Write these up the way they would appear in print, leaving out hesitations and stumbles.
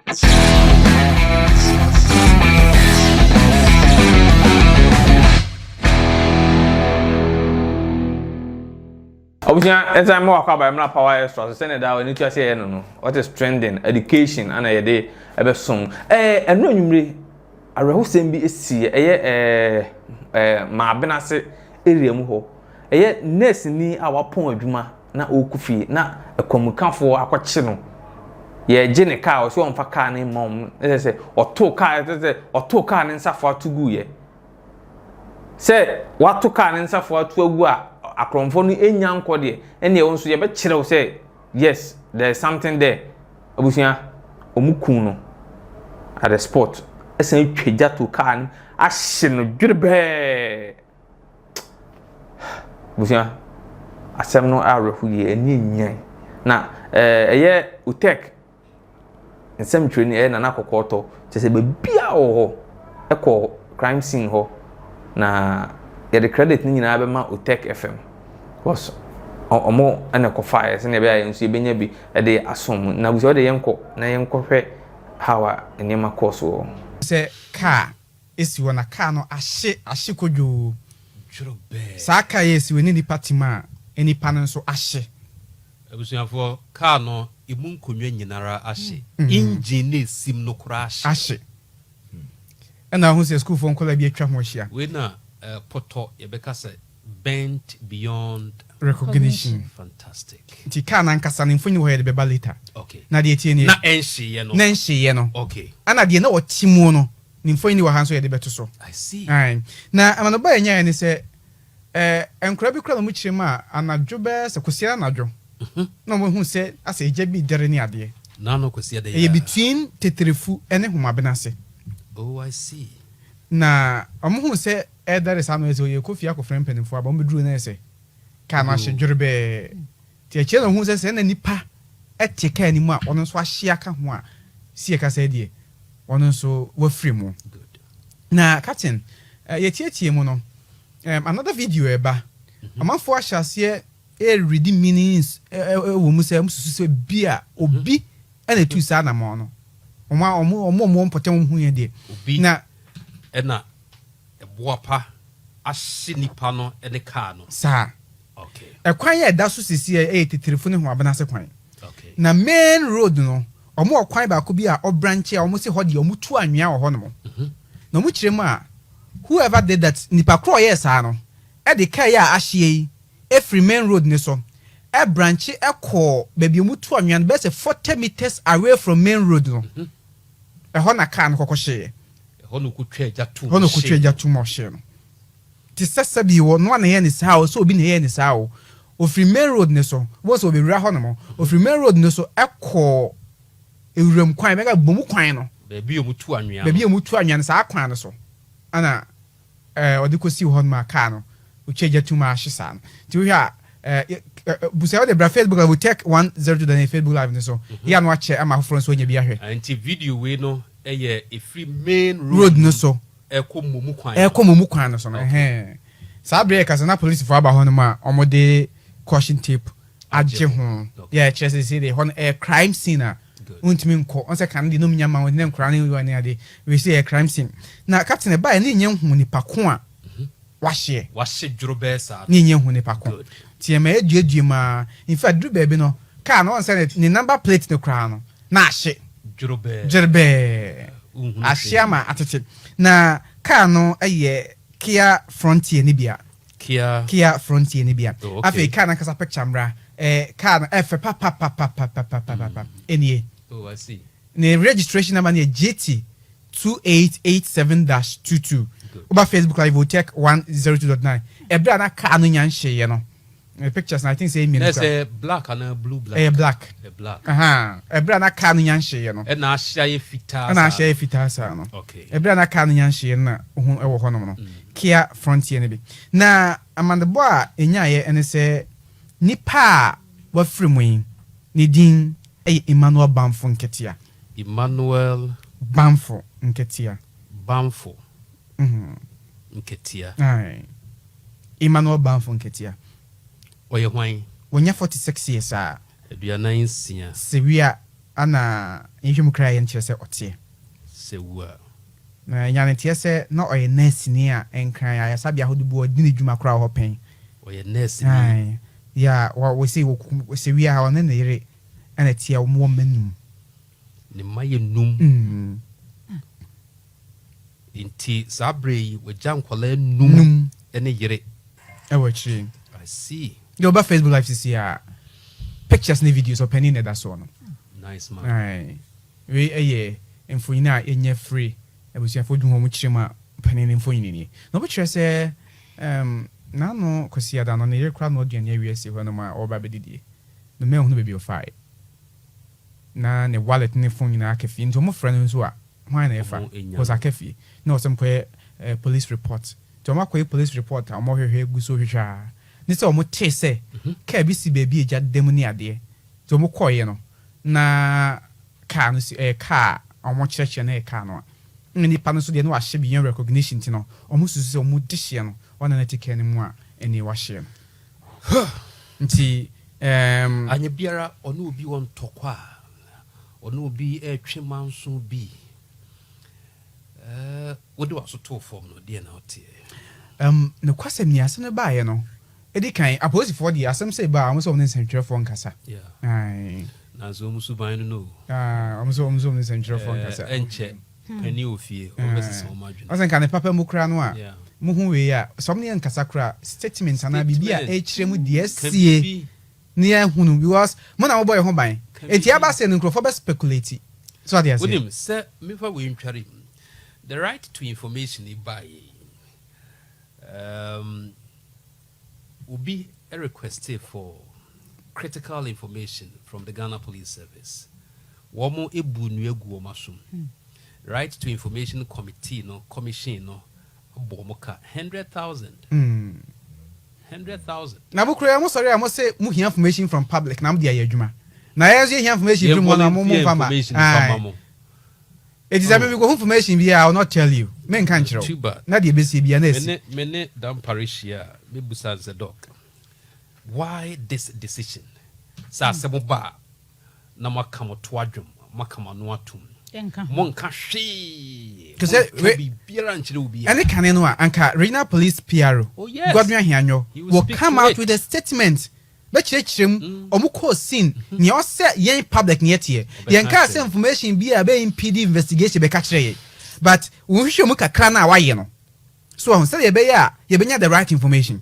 Abusua ɛsan mo akɔ aba mmra Power Extra so sɛnea daa w'ani tua sɛ yɛyɛ no no what is trending education ana yɛde ɛbɛsom ɛɛ ɛno anwummere awerɛhosɛm bi esi ɛyɛ ɛɛ ɛɛ Maabenase area mu hɔ ɛyɛ nurse ni a wapɔn adwuma na ɔrekɔ fie na akwamukafoɔ akɔkye no yɛregye ne kaa ɔsɛ ɔmfa kaa no mma wɔn ɛsɛ sɛ ɔtoo kaa ɛsɛ sɛ ɔtoo kaa ne nsafoa to guiɛ sɛ wato kaa ne nsafoa to agu a akorɔmfoɔ no nya nkɔ deɛ ɛnneɛ wo nso yɛbɛkyerɛ wo sɛ yes there is something there abusua wɔn kun no at the spot ɛsan twa gya to kaa no ahye no dwerebɛɛ abusua asɛm no awerɛho yie ɛni nyan na ɛyɛ utek Nsɛmtwerɛni ɛyɛ Nana Kɔkɔɔtɔ kyerɛ sɛ baabiara wɔ hɔ ɛkɔ crime scene hɔ na yɛde credit no nyinaa bɛma Otec FM because ɔmo ɛna ɛkɔfaeɛ sɛnea ɛbɛyɛ a yɛn nso yɛbɛnya bi ɛde asom na abusua wode yɛnkɔ na yɛnkɔhwɛ how a nneɛma kɔɔ so wɔ hɔ. Sɛ kaa si hɔ na kaa no ahye ahye kodwoo. Saa kaa yi a esi hɔ ne nipa te mu a nipa no nso ahye. Abusuafoɔ, kaa no emu nkonnwa nyinara ahye. Engine no a esim no koraa ahye. Ahye. Ɛna wohu sɛ sukuufoɔ nkwadaa bi atwa ho ahyia. Wei na pɔtɔ yɛbɛka sɛ bent beyond Recognition. Fantastic. Nti kaa no ankasa no mfoni wɔ hɔ a yɛde bɛba later. Okay. Na deɛ ɛteɛ nie. Na ɛnhyeeɛ no. Na ɛnhyeeɛ no. Okay. Ɛna deɛ na ɔte mu no, ne mfoni wɔ ha nso yɛde bɛto so. I see. Ae. Na amanobɔ a yɛnyaeɛ ne sɛ, Eh, nkwadaa bi koraa na wɔkyerɛ mu a, anadwo bɛyɛ sɛ Kwasiada anadwo na wɔhu sɛ asɛ egya bi redɛre ne adeɛ. N'ano Kwasiada yi Ɛyɛ ara. between Teterefu ne Homabena ase. Oh, I see. Na wɔhuu sɛ ɛredɛre saa no, ɛyɛ sɛ yɛrekɔ fie akɔfrɛ mpanimfoɔ aba. Wɔbɛduruu no ayɛ sɛ kaa no ahye dwerebɛɛ. Nti akyire na wɔhuu sɛ sɛ na nnipa te kaa no mu a, ɔno nso ahye aka ho a, si yɛkasa yi deɛ, ɔno nso wafiri mu. Good. Na Captain, eh, yɛtiatia mu no, Um, another video ɛba. Mhm. Amanfoɔ ahyɛ aseɛ ɛredi meanings ɛwɔ mu sɛ wɔn susu sɛ bi a obi ɛna etu saa anamɔn no. Wɔn a wɔn wɔn wɔn mpɔtam wɔn hu yɛn deɛ. Obi na ɛna ɛboa pa ahye nipa no ɛne kaa no. Saa. Okay. Ɛkwan yɛ ɛda so sisi ɛyɛ titirifo ne ho abenase kwan. Okay. Na main road no wɔn wɔ kwan baako bi a ɔbranche a wɔn si hɔ deɛ wɔn tu anwea wɔ hɔ nom. Mhm. Na wɔn kyerɛ mu a Whoever did that, nipa korɔ a ɔyɛɛ saa no de car yi a ahyeɛ yi firi main road no so branche kɔɔ baabi a wɔtu anwea no bɛyɛ sɛ 40 metres away from main road no. Ɛhɔ na car no kɔkɔ hyeeɛ. Ɛhɔ na ɔkɔtwaa gya tom Ɛhɔ na ɔkɔtwaa gya tom ɔhyee no. Te sɛ sɛbi wɔ noa na ɛyɛɛ ne saa o, sɛ obi na ɛyɛɛ ne saa o, ɔfiri main road no so, wobɛhu sɛ ɔbɛwura hɔ nom, ɔfiri main road no so kɔɔ Ewuram kwan, bɛka bomu kwan no. Baabi a wɔtu anwea no. Baabi a wɔtu anwea no, saa kwan no so ɛna ɛɛ ɔde kɔsii hɔ nom a kaa no otwa gya tum ahye saa no. Nti wohwɛ a ɛɛ busa wode bra Facebook live Tech 102 dane Facebook live no so. Yɛ ano akyɛ ama afoforɔ nso anya bi ahwɛ. Nti video wei no yɛ ɛfiri main road road no so ɛkɔ momu kwan no. Ɛkɔ momu kwan no so no. Ɛhɛn. Saa berɛ yɛkasa na polisifoɔ aba hɔ nom a wɔde caution tape agye ho. Yɛ kyerɛ sɛ sɛ deɛ hɔ no ɛyɛ crime scene a wontumi nkɔ. Ɔn sɛ kan deɛ nom nya ma wɔn ne nkora ne wɔ ne ade. Wei sɛ ɛyɛ crime scene. Na captain ɛbaeɛ ne nyɛ hu nipa ko a wahyeɛ. Wahye dworobɛɛ saa no. Ne nyɛ hu nipa ko. Nti ɛma yɛduadua mu ara. In fact duru baabi no car no ɔn sɛ ne number plate no koraa no na ahye. Dworobɛɛ. Dwerebɛɛ. Ahye ama atete. Na car no yɛ Kia Frontier no bi a. Kia. Kia Frontier no bi a. Oh, okay. Afei car no ankasa picture mmra. Eh, car no ɛfɛ papapapapapapapa. Ɛnie. Oh, I see. Ne registration number no yɛ GT 2887-22. Woba Facebook live Votech 102.9. Ɛberɛ a na car no nya nhyeeɛ no. Pictures no I think sɛ ɛyɛ mmienu Na koraa. ɛsɛ black anaa blue black? Ɛyɛ black. Ɛyɛ black. Ahaa. Ɛberɛ a na car no nya nhyeeɛ no. Ɛna ahye ayɛ fitaa saa Ɛna ahye no. ayɛ fitaa saa no. Okay. Ɛberɛ a na car no nya nhyeeɛ no na wohu ɛwɔ hɔnom no. Kia Frontier no bi. Na amanebɔ a ɛnyaeɛ ɛne sɛ nipa a wafiri mu yi ne din ɛyɛ Emmanuel Bamfo Nketia. Emmanuel. Bamfo Nketia. Bamfo Nketia. Aye. Emmanuel Bamfo Nketia. Ɔyɛ hwan? Wanya 46 years a. 46. Sewia. Ana yɛnhwɛ mu koraa yɛnkyerɛ sɛ ɔteɛ. Sɛ wu a. Na nya no nteɛ sɛ na ɔyɛ nɛɛseni a Nkran ayaresabea ahodoɔ bi ɔdi ne dwuma koraa wɔ hɔ pɛn. Ɔyɛ nɛɛseni. Ae, yeah, wɔ wɔsei wɔ sɛ wie a ɔne ne yere ɛna ɛteɛ wɔn wɔ mma num. Ne mma yɛ num. Mm. Nti saa berɛ yi wagya nkwadaa num Num. ne yere. Ɛwɔ akyire. I see. Deɛ ɔba Facebook live sisi a pictures ne videos ɔpanin na ɛda soɔ no. Nice man. Ae. Wei yɛ mfonyin a yɛnya firi abusuafoɔ bi hɔ, wɔkyerɛ mu a panin no mfonyin nie. Na wɔkyerɛ sɛ um, n'ano Kwasiada no, ne yere koraa noa aduane awie asi hɔ nom a ɔreba abɛdidie. No manhunu baabi ɔfaeɛ. Na ne wallet ne phone nyinaa aka fie. Nti wɔfrɛ no nso a, hwan na ɛfa? Because aka fie. Na ɔsɛ mkɔyɛ eh, police report. Nti wɔakɔyɛ police report a wɔhwehwɛ gu so hwehwɛ a, ne sɛ wɔtee sɛ kaa bi si baabi a egya da mu ne adeɛ. Nti wɔkɔeɛ no, na car no si ɛyɛ car a wɔkyerɛkyerɛ no ɛyɛ car no a na nipa no nso deɛ na wahyɛ beyond recognition nti no wɔn susu sɛ wɔn dehyeɛ no wɔn na na ɛte car no mu a ɛne wahyeɛ no nti ɛɛm. Anyɛ biara ɔne obi wɔ ntɔkwa a, ɔne obi retwe manso bi. Ɛɛ, wode w'aso too fam no, deɛn na woteɛ? Ɛm, nokwasɛm ni, asɛm no baeɛ no, Edi kan, apolisifoɔ deɛ, asɛm sei ba a, wɔn sɛ wɔn ne nsɛntwerɛfoɔ nkasa. Yeah. Ae. Nanso wɔn suban no no o. Ah, wɔn sɛ wɔn sɛ wɔn ne nsɛntwerɛfoɔ nkasa. Ɛɛ, ɛnkyɛ, panin wɔ fie, wɔn bɛsesa wɔn adwene. Ɔsɛ nka ne papa mu koraa no a, Yeah. mo hu wei a, sɛ wɔn ne yɛn nkasa koraa, statement anaa biribi a Statement. ɛkyerɛ mu deɛ Ka asie biribi. ne yɛn hunu because mo na mobɔ yɛn ho ban. Ka Enti aba biribi. sɛ no nkurɔfoɔ bɛ speculate. So ate aseɛ? Wonim, sɛ mefa wei ntware mu, the right to information yi baeɛ yi, um, Obi requestee for critical information from the Ghana Police Service. Wɔn bu nnua gu wɔn asom. Right to Information Committee no, commission no bɔ wɔn ka 100,000. 100,000. Na mo koraa mo sɔre a mo se mo hia information from public na mo de ayɛ adwuma. Na yɛn nso yɛ hia information firi mo hɔ na mo mo nfa ma. Yɛn volunteer information nfa ma mo. Eti sɛ me me kɔ hu information bi a I will not tell you. Me nka nkyerɛ wo. Too bad. Na deɛ ɛbɛsie biara na Me asi. ne me ne Dampare hyia a, me busa no sɛ Doc, why this decision? Sɛ asɛm ba a, na mo aka mo to adwom, mo aka mo ano atom, mo nka hwee, Te mo sɛ nka we biribiara nkyerɛ obiara. Ɛne kane no a, anka Regional Police PRO, Oh yes, Godwin Ahianyo, he will will speak come to out it. with a statement bɛkyerɛkyerɛ mu, ɔmo kɔɔ scene, nea ɔsɛ yɛn public no yɛteɛ. Ɔbɛka Yɛnkaa akyerɛ sɛ yɛn. information bi a ɛbɛ impede investigation bɛka kyerɛ yɛn, but wo nhwehwɛmu kakra no a wayɛ no, so wahu, sɛdeɛ ɛbɛyɛ a yɛbɛnya the right information.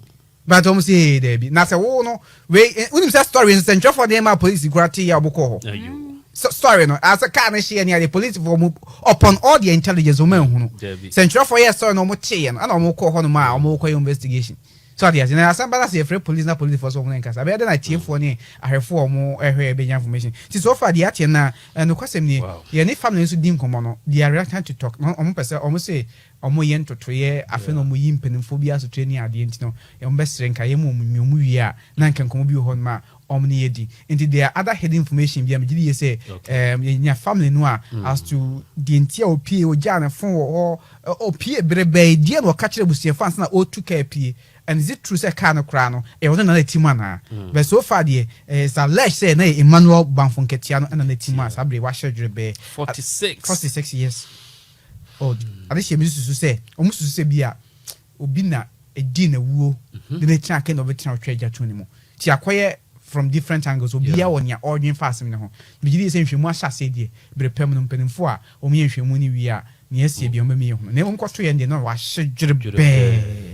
But ɔmo se ee daabi, na sɛ wo no, wei, eh, wonim sɛ story no sɛntwerɛfoɔ de ma police koraa tee a ɔmo kɔɔ hɔ. Ayo. So, story no, asɛ car no hyeɛ ne adeɛ, policefoɔ mo, upon all their intelligence, ɔmo anhunu. Daabi. Sɛntwerɛfoɔ yɛɛ story no ɔmo teeɛ no, ɛna ɔmo kɔɔ hɔnom a ɔmo kɔyɛ investigation. So ate ase? Na asɛm ba na sɛ yɛfrɛ police na policefoɔ sɛ wɔn ne nkasa, ɛbɛyɛ dɛ na atiefoɔ ne ahwɛfoɔ a wɔn hwɛ bɛnya information. Nti so far deɛ yɛateɛ no a, nokwasɛm nie, yɛne family nso di nkɔmmɔ no, they are reluctant to talk. Na wɔn pɛ sɛ, wɔn se wɔn yɛ ntotoeɛ, afei na wɔn yi mpanimfoɔ bi asotorɛ ne adeɛ nti no, wɔn bɛsrɛ nka yɛma wɔn nwi, wɔn wie a, na nka nkɔmmɔ bi wɔ hɔ nom a wɔn ne yɛdi. Nti there are other hidden information bi a megye di yie sɛ, ɛɛm, yɛnya family no a, as to deɛ nti a ɔpie, ɔgyaa ne phone wɔ hɔ, Ɔpue bere bɛn? Deɛn na ɔka kyerɛɛ abusuafoɔ ansa na ɔretu kaa apue? And is it true sɛ kaa no koraa no, ɛyɛ ɔno na na ɛte mu anaa? But so far deɛ, it's alleged sɛ na ɛyɛ Emmanuel Bamfo Nketia no na na ɛte mu a saa bere yi wahyɛ dwerebɛɛ. 46. 46 years old. Adehyeɛ mi susu sɛ, wɔn susu sɛ bi a obi na ɛdii n'awuo de no tena aka na ɔbɛtena ɔtwa agya to ne mu. Nti akɔyɛ from different angles, obiara wɔ nea ɔredwen fa asɛm no ho. Megye di sɛ nhwehwɛmu ahyɛ aseɛ deɛ, bere pa mu no, mpanimfoɔ a wɔyɛ nhwehwɛmu no wie a, nea asie biara wɔbɛma yɛahu. Na mmom kɔto yɛn deɛ na wɔahye dwerebɛɛ.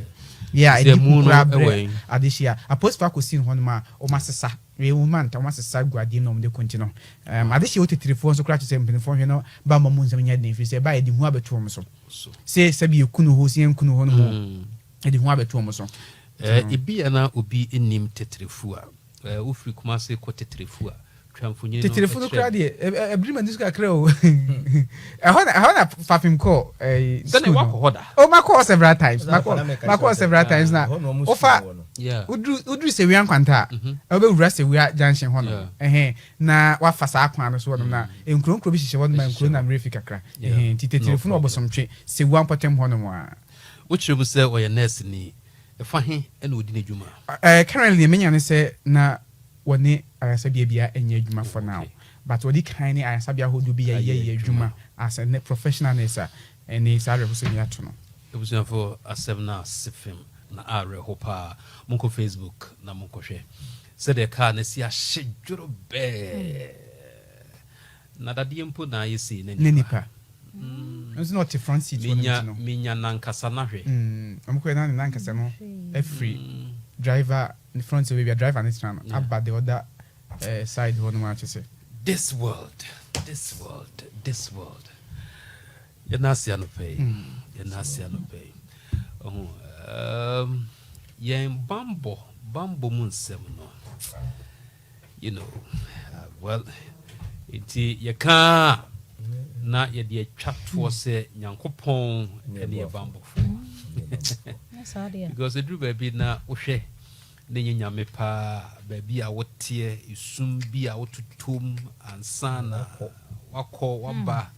Yɛ a ɛdi ku koraa berɛ adehyeɛ a apolisifoɔ akɔsi no hɔnom a wɔasesa wei wɔn anta wɔasesa agu adeɛ mu na wɔde kɔ nti no um, adehyeɛ wɔ titirifoɔ nso koraa kyerɛ sɛ mpanimfoɔ hwɛ no ba mma mu nsɛm nyɛ den ɛfiri sɛ ɛba a yɛde hu abɛto wɔn so sɛ sɛbi yɛku no hɔ sɛ yɛnku no hɔ no mu yɛde hu abɛto wɔn so. Ebia na obi nnim Teterefu a. Wofiri Kumase kɔ Teterefu a, twa mfonini no Teterefu no kyerɛ koraa me. deɛ, ɛbiri m'ani so kakra o. Ɛhɔ na ɛhɔ na Fafim kɔɔ ɛɛ Sɛnea school no. woakɔ hɔ da? Oh, makɔ hɔ several times. Ɛna Makɔ na meka makɔ hɔ kyerɛ sɛ, several times na ɛhɔ na wɔn wofa sukuu wɔ no. Yeah. woduru woduru Sewia Nkwanta a, wobɛwura Sewia junction hɔ nom. Yeah. Ɛhɛn, na wafa saa kwan no so hɔ nom na nkuro nkuro bi hyehyɛ hɔ nom a nkuro Ɛhyehyɛ na hɔ. mmerɛ fi kakra. Yeah. Ɛhɛn, nti No Teterefu no problem. Ɔbosomtwe, Sewua mpɔtam hɔ nom a. Wokyerɛ mu sɛ ɔyɛ nɛɛseni. Ɛfa he na ɔdi n'adwuma? Eh, currently deɛ menya ne sɛ na wɔne ayaresabea biara nyɛ adwuma for now. But wɔde kan ne ayaresabea ahodoɔ bi yɛyɛ yɛ adwuma as a professional nurse a, ɛne saa awerɛho sɛ ato no. Abusuafo, asɛm no ase fam na awerɛho paa. Monkɔ Facebook na monkɔhwɛ sɛdeɛ kaa no si ahye dworo bɛɛ na dadeɛ mpo na ayɛ sei na ne nipa nso na ɔte front seat hɔ no. Menya nti no menya nankasa na hwɛ. Ɔmo kɔ na ne nankasa no afiri driver ne front seat baabi a driver ne tena no aba the other side hɔ nom akyɛ sɛ This world, this world, this world. Yɛna ase anɔpɛ yi, yɛna ase anɔpɛ yi. Ɔho yɛn bambɔ mu nsɛm no, well, nti yɛka na yɛde atwa toɔ sɛ Nyankopɔn ne yɛ bambɔfoɔ, because ɛduru baabi na wohwɛ ne nyɛ Nyame paa, baabi a woteɛ, esum bi a wototom ansa na wakɔ waba.